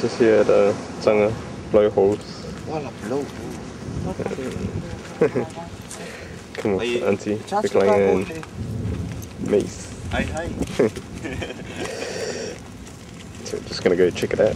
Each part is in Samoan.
Just here at Taga Blowholes. Come with Auntie, Pickling and Mace. Hey, hey. So we're just gonna go check it out.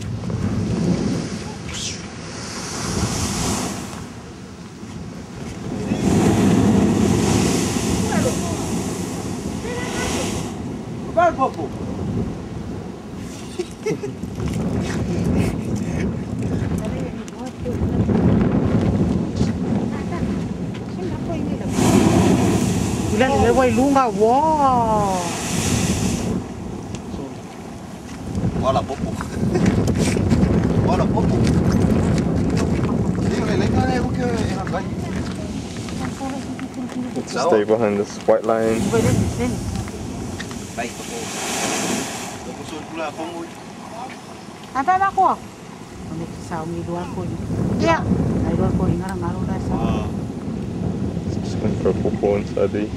Wow. Wala popo. Wala popo. Let's just stay behind this white line. Just went for a popo inside the.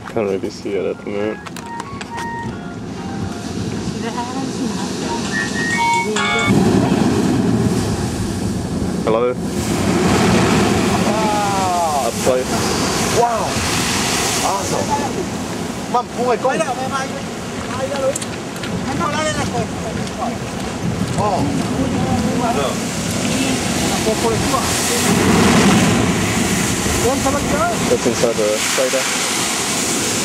Can't really see it at the moment. Hello. Up close. Wow. Awesome. That's inside the crater.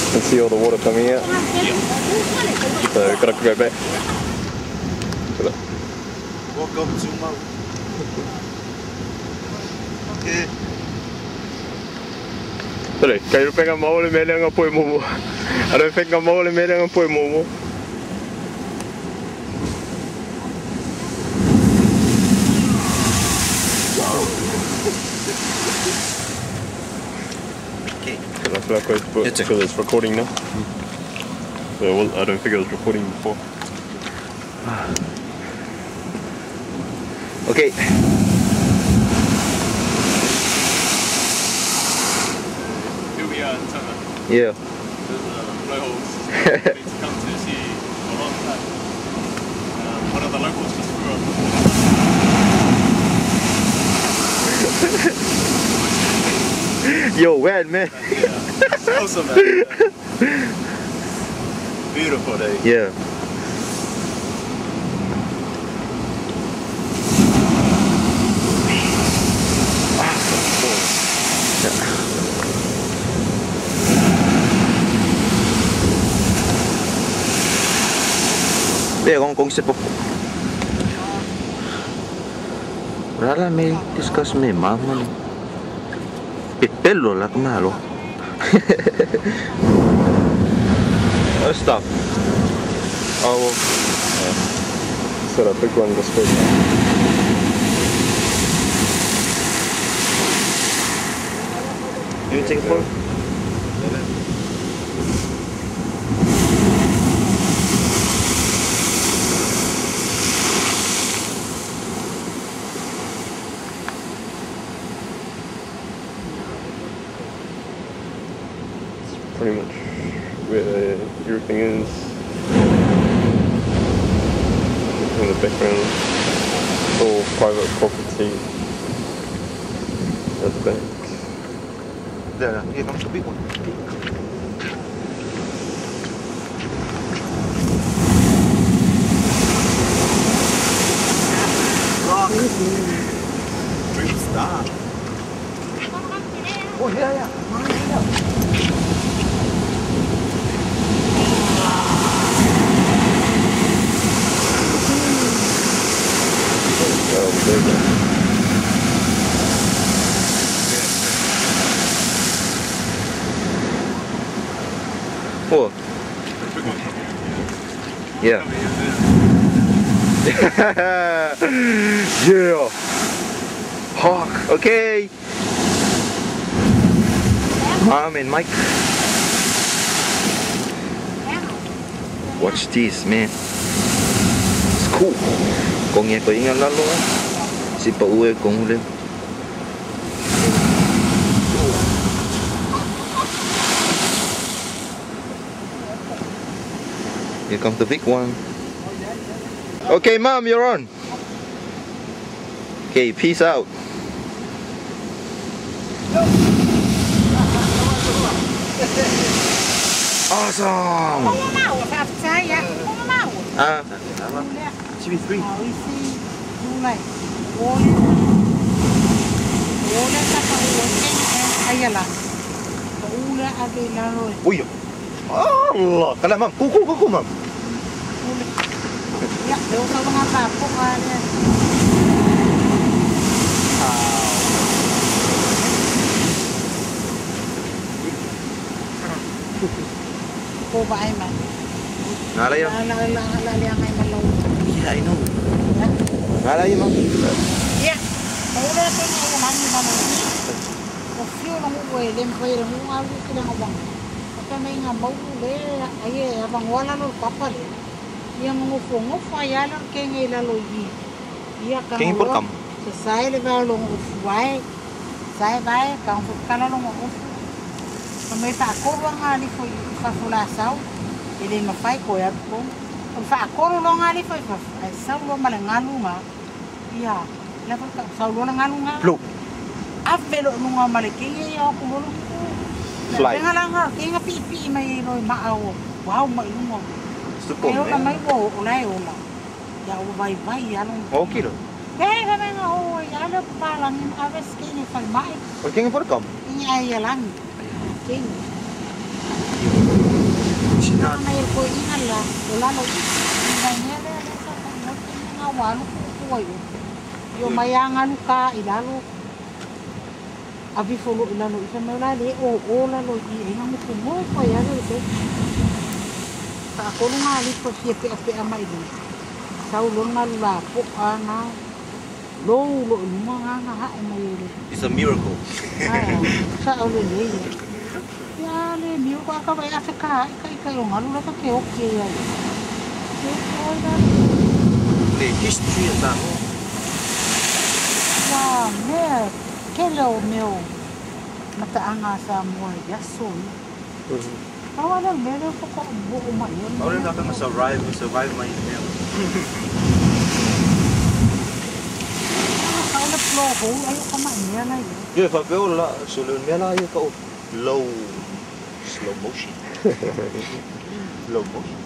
You can see all the water coming out. So gotta go back. Welcome to my. Okay. Sorry, I don't think I'm I don't think I'm only made a momo. Okay. Because it's recording now. So I don't think it was recording before. Okay. Here we are in Taga. Yeah. There's blowholes we've come to see for a long time. One of the locals just threw up. Yo, wet man. Yeah. It's awesome, man. Yeah. Beautiful day. Yeah. Awesome. Yeah. Rala me discuss me mama. Pelo la malo. Oh, stop. Oh, well. Yeah. So that big one just went. You take a photo? Pretty much where everything is. In the background, it's all private property at the back. There, here comes the big one. Rock! Dream star! Oh, yeah, yeah. Oh. Yeah. Yeah. Hawk. Okay. Mom and Mike. Watch this, man. It's cool. Con nghe có inga lalo. Si pa ue con le. Here comes the big one. Okay, Mom, you're on. Okay, peace out. Awesome! TV3. Allah, kalau mam, kuku mam. Ya, Yeah, I know. Yeah. Fly. Okay. It's a miracle. The history of that. Survive my meal. Yeah, if I feel low slow motion. Slow motion.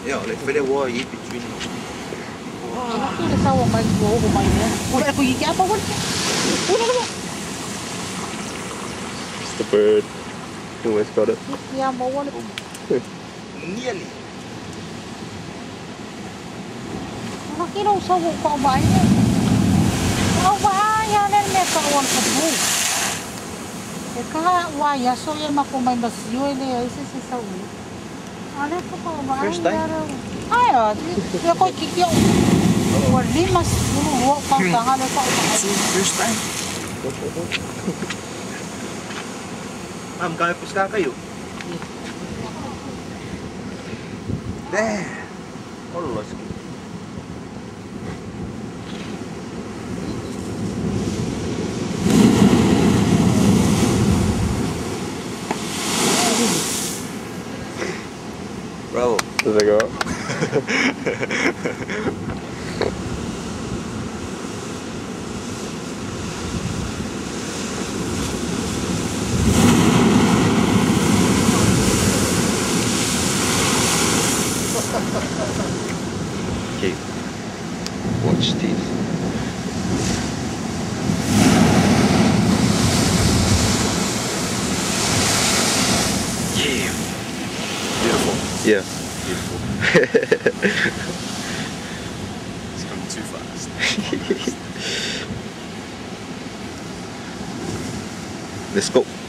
Yeah, like very war between. It's the bird. You always got it. Nearly. First time? First time. Ma'am, kaya puska kayo. There. Allah. Bravo. Does it go up? Okay, watch this. Yeah. Beautiful. Yeah. Beautiful. Let's go.